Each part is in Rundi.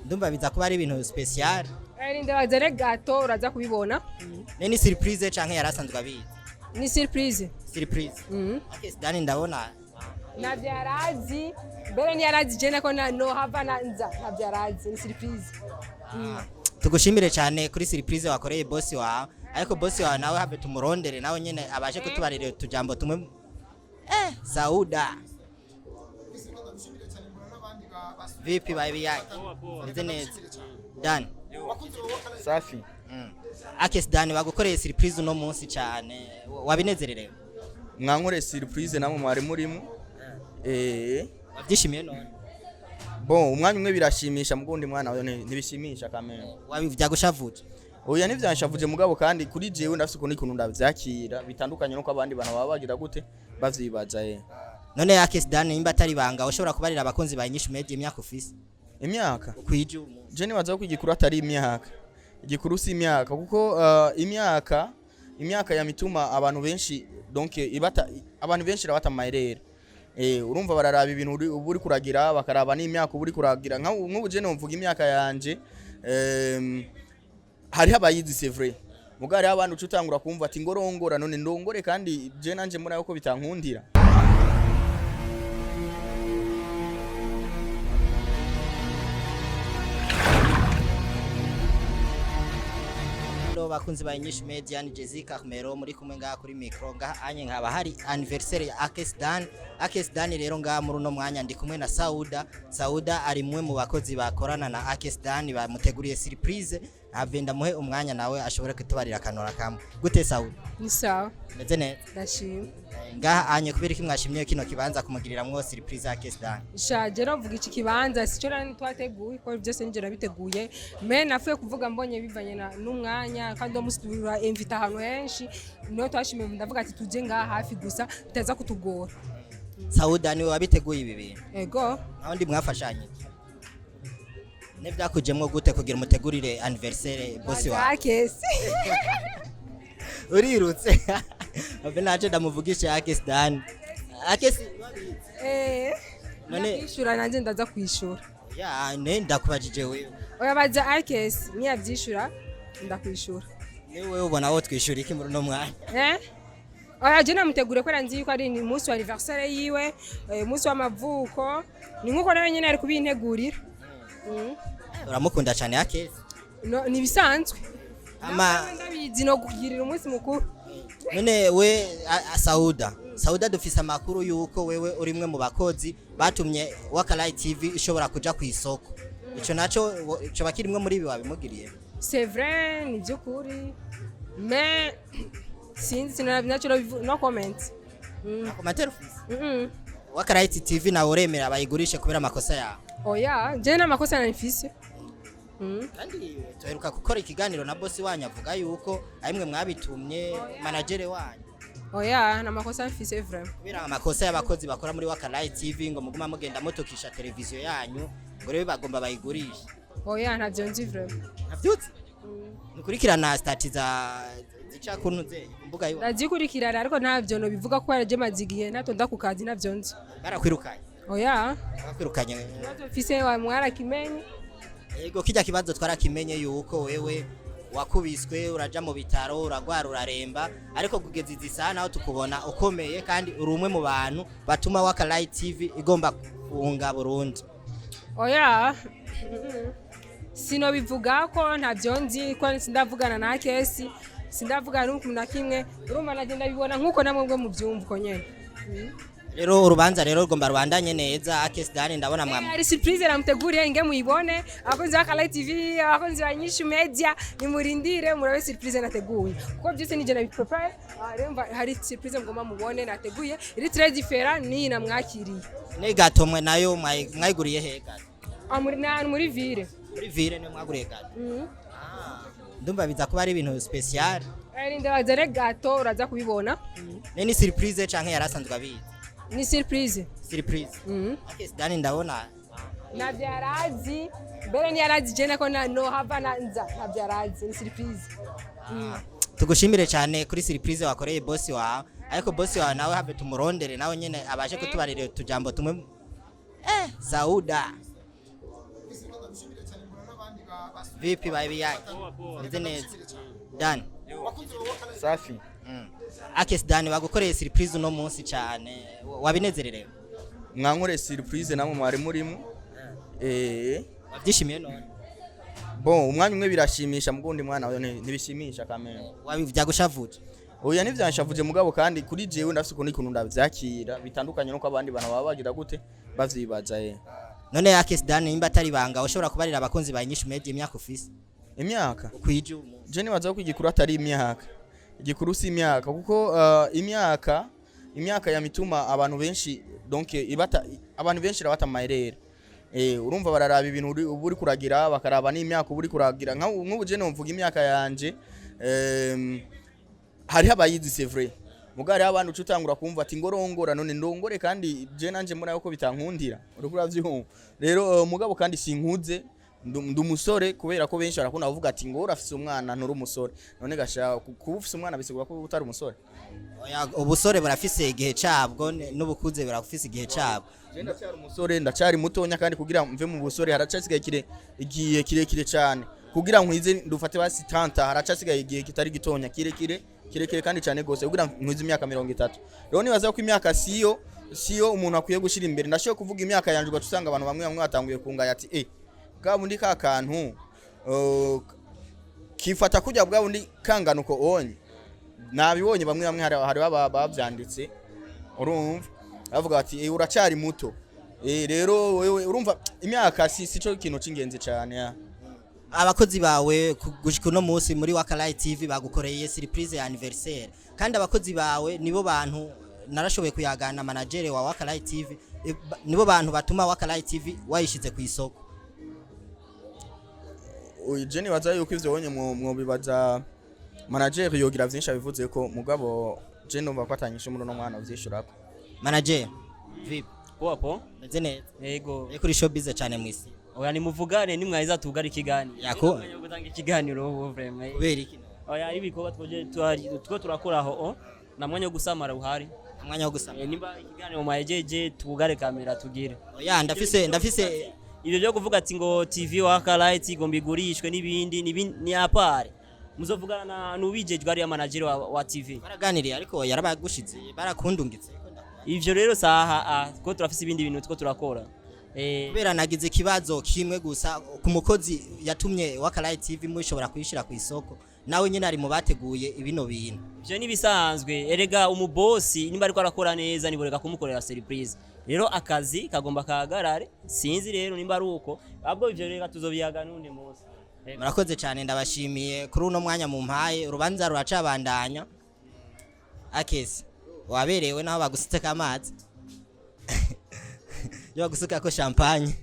Ndumva biza kuba ari ibintu spécial. Rinde bazane gâteau, uraza kubibona. Ne ni surprise canke yarasanzwe abizi? Ni surprise. Surprise. Okay, Dani, ndabona. Ntabyo yarazi, mbere ntiyarazi je nako na no hava na nza, ntabyo yarazi, ni surprise. Tugushimire cyane kuri surprise wakoreye boss wawe, ariko boss wawe nawe habe tumurondere, nawe nyene abashe kutubarira utujambo tumwe. Sauda, vipi baby yake? Meze neza, Dan? Safi. Akes Dan bagukoreye surprise uno munsi cyane, wabinezererewe? Mwankoreye surprise namwe mwari murimo. Wabyishimiye none? Bon, umwanya umwe birashimisha, mugo undi mwana wayo ntibishimisha kamere. Byagushavuje? Oya, ntivyanshavuje, mugabo kandi kuri jewe ndafise ukuntu ndavyakira bitandukanye nuko abandi bantu baba bagira gute bavyibaza. None Akes Dan, nimba atari banga, ushobora kubarira abakunzi ba Inyishu Media imyaka ufise? Imyaka? Ukwije uyu munsi. Je nibaza ko igikuru atari imyaka. Igikuru si imyaka, kuko imyaka yamituma abantu benshi, donc ibata abantu benshi rabata amayerere. Urumva bararaba ibintu uba uri kuragira, bakaraba n'imyaka uba uri kuragira. Nk'ubu je nomvuga imyaka yanje, hariho abayizi, c'est vrai, mugabo hariho abandi uca utangura kumva ati ngorongora none ndongore, kandi je nanje mbona yuko bitankundira. Hello bakunzi ba Inyishu Media, ni Jessica Carmelo muri kumwe ngaha kuri micro. Ngaha anye nkaba hari anniversaire ya Akes Dan. Akes Dan rero ngaha muri uno mwanya ndi kumwe na Sauda. Sauda ari mwe mu bakozi bakorana na Akes Dan, bamuteguriye surprise. Have ndamuhe umwanya nawe ashobore kutubarira akanora kamwe. Gute Sauda? Ni sawa. Meze neza? Ndashima. Ngaha anye kubera iki mwashimye kino kibanza kumugiriramwo surprise Akes Dan? Shaje novuga iki kibanza sico nari twateguye, ko byose ninjye nabiteguye, mais nafuye kuvuga mbonye bivanye n'umwanya, kandi uwo munsi tura invita ahantu henshi, niyo twashimiye, ndavuga ati tuje ngaha hafi gusa bitaza kutugora. Sauda, niwe wabiteguye ibi bintu? Ego. Naho ndi mwafashanye n'ibyakujemwo gute kugira umutegurire anniversaire boss wawe? Akesi. Urirutse abe naje ndamuvugisha Akes Dan. Akes. Eh. None- None nanjye ndaza kwishura. Ya, ne ndakubajije wewe. Oya, baza Akesi, niyabyishura ndakwishura. Ni wewe ubona wo twishura iki muri uno mwanya? Eh? Oya, je namutegure kubera nzi yuko ari ni umunsi wa anniversaire yiwe, umunsi w'amavuko, ni nkuko nawe nyene ari kubintegurira. Uramukunda cyane Akes? No, ni ibisanzwe. Ama Nawe ndabizi no kugirira umunsi mukuru. None we Sauda, Sauda, dufise amakuru yuko wewe uri umwe mu bakozi batumye Wakalai TV ishobora kuja ku isoko. Ico naco coba kirimwe muri ibi wabimugiriye? C'est vrai, ni by'ukuri. Mais sinzi, sinabyo, no comment. Commentaire ufise? Mm. Wakalai TV nawe uremera bayigurishe kubera amakosa yawe? Oya, je n'amakosa nari mfise. Kandi tuheruka gukora ikiganiro na bosi wanyu, avuga yuko arimwe mwabitumye manager wanyu. Oya, n'amakosa mfise vraiment. Kubera amakosa y'abakozi bakora muri Wakalai TV, ngo muguma mugenda mutukisha televiziyo yanyu, ngo rero bagomba bayigurishe. Oya, ntavyo nzi vraiment. Ntavyutse nukurikirana stati za zica kuntu ze mbuga yiwa? Ndazikurikirana, ariko ntavyo no bivuga ko yaraje maze igihe ntatonda ku kazi, ntavyo nzi. Barakwirukanye? Oya. Barakwirukanye? Ikibazo mfise wa mwarakimenye. Yego, kijya kibazo twarakimenye yuko wewe wakubiswe, uraja mu bitaro, uragwara, uraremba, ariko kugeza izi saha naho tukubona ukomeye, kandi uri umwe mu bantu batuma Wakalai TV igomba kunga burundu. Oya, sinobivuga ko ntavyo nzi, ko sindavugana na Kesi, sindavugana n'umuntu na kimwe. Urumva nagenda bibona nkuko namwe bwo muvyumva uko nyene. Rero urubanza rero rugomba rubandanye neza. Akes Dani, ndabona mwa Hari surprise namuteguriye, inge muyibone. Abakunzi ba Kala TV, abakunzi ba Nyishu Media, nimurindire murabe surprise nateguye, kuko byose nije nabiprepare. Rero hari surprise mugomba mubone nateguye, iri très différent niyi namwakiriye. Ne gâteau mwe nayo mwayiguriye he gâteau? Ah, muri na muri ville. Muri ville niyo mwaguriye gâteau? Ndumva biza kuba ari ibintu spécial. Rinde bazane gâteau, uraza kubibona. Ne ni surprise canke yarasanzwe abizi? Ni surprise. Surprise. Akes Dani, ndabona. Ntabyo yarazi, mbere ntiyarazi je nako na no hava na nza, ntabyo yarazi, ni surprise. Tugushimire cyane kuri surprise wakoreye boss wawe, ariko boss wawe nawe have tumurondere, nawe nyene abashe kutubarira utujambo tumwe. Sauda. Vipi baby yake? Meze neza. Dan. Safi. Akes Dan, bagukoreye surprise uno munsi cyane. Wabinezererewe? Mwankore surprise namwe mwari murimo. Wabyishimiye none? Bon, umwanya umwe birashimisha, mugundi mwana we ntibishimisha kamere. Byagushavuje? Oya, ntivyanshavuje, mugabo kandi kuri jewe ndafise ukuntu ikuntu ndavyakira bitandukanye nuko abandi bantu baba bagira gute bavyibaza. None Akes Dan, nimba atari banga, ushobora kubarira abakunzi ba Inyishu Media imyaka ufise? Imyaka? Ukwije uyu munsi. Je nibaza ko igikuru atari imyaka, igikuru si imyaka, kuko imyaka yamituma abantu benshi, donc ibata abantu benshi rabata amayerere. Urumva bararaba ibintu uba uri kuragira, bakaraba n'imyaka uba uri kuragira. Nk'ubu je nomvuga imyaka yanje, hariho abayizi, c'est vrai, muga hariho abandi uca utangura kumva ati ngorongora none ndongore, kandi je nanje mbona yuko bitankundira, uriko uravyumva rero. Mugabo kandi sinkuze, ndi umusore, kubera ko benshi barakunda kuvuga ati ngo urafise umwana, nturi umusore. None gasha kuba ufise umwana bisigura ko utari umusore? Oya, ubusore burafise igihe cabwo, n'ubukuze burafise igihe cabwo. Je ndacyari umusore, ndacyari mutonya, kandi kugira mve mu busore haracasigaye kire igihe kirekire cyane. Kugira nkwize ndufate basi 30, haracasigaye igihe kitari gitonya, kirekire kirekire kandi cyane gose, kugira nkwize imyaka 30. Rero nibaza ko imyaka siyo umuntu akwiye gushira imbere. Ndashoboye kuvuga imyaka yanje, ugaca usanga abantu bamwe bamwe batanguye kungaya ati bwa bundi ka kantu kifata kujya bwa bundi kanganuko onye nabibonye. Bamwe bamwe hari bavyanditse, urumva bavuga bati uracari muto. Rero wewe urumva imyaka si sico kintu c'ingenzi cyane ya. Abakozi bawe gushika uno munsi muri Wakalight TV bagukoreye surprise ya anniversaire, kandi abakozi bawe nibo bantu narashoboye kuyagana manager wa Wakalight TV, nibo bantu batuma Wakalight TV wayishize ku isoko. Uyu je nibaza yuko ivyo wonye mwobibaza manager, yogira vyinshi abivuze ko, mugabo je ndumva ko atanyishe muri uno mwana uvyishurako. Manager, vipi? Poa poa. Meze neza? Yego. Uri kuri showbiz cyane mwisi. Oya, nimuvugane nimwahiza tugara ikiganiro. Yako. Umwanya wo gutanga ikiganiro ubu vraiment. Kubera iki? Oya, ibikorwa twoje tuhari two turakora aho o na mwanya wo gusamara uhari. Umwanya wo gusama. Nimba ikiganiro mwahejeje tugare kamera tugire. Oya, ndafise Ibyo byo kuvuga ati ngo TV Waka Light igomba igurishwe n'ibindi ni apare. Muzovugana na nubijejwe ari manager wa TV. Baraganiriye, ariko yarabagushize, barakundungitse. Ivyo rero saha ko turafise ibindi bintu two turakora. Kubera nagize ikibazo kimwe gusa ku mukozi yatumye Wakalight TV mushobora kuyishira ku isoko, nawe nyine ari mu bateguye ibino bintu. Ivyo nibisanzwe, erega umubosi nimba ariko arakora neza niboreka kumukorera surprise. Rero akazi kagomba kahagarare, sinzi rero nimba ari uko, ahubwo ivyo reka tuzobiyaga n'undi munsi. Murakoze cyane, ndabashimiye kuri uno mwanya mumpaye. Urubanza ruracabandanya. Akesi, waberewe naho bagusutse amazi yo bagusuka ko champagne.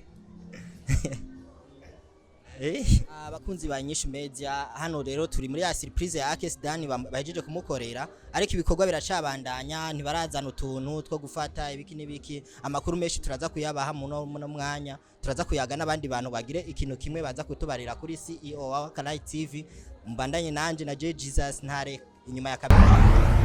Abakunzi ba Nyinshi Media, hano rero turi muri ya surprise ya Akes Dan bahejeje kumukorera, ariko ibikorwa biracabandanya, ntibarazana utuntu two gufata ibiki n'ibiki. Amakuru menshi turaza kuyabaha muno muno mwanya, turaza kuyaga n'abandi bantu bagire ikintu kimwe baza kutubarira kuri CEO wa Wakalight TV. Mbandanye nanje na J Jesus Ntare inyuma ya kamera.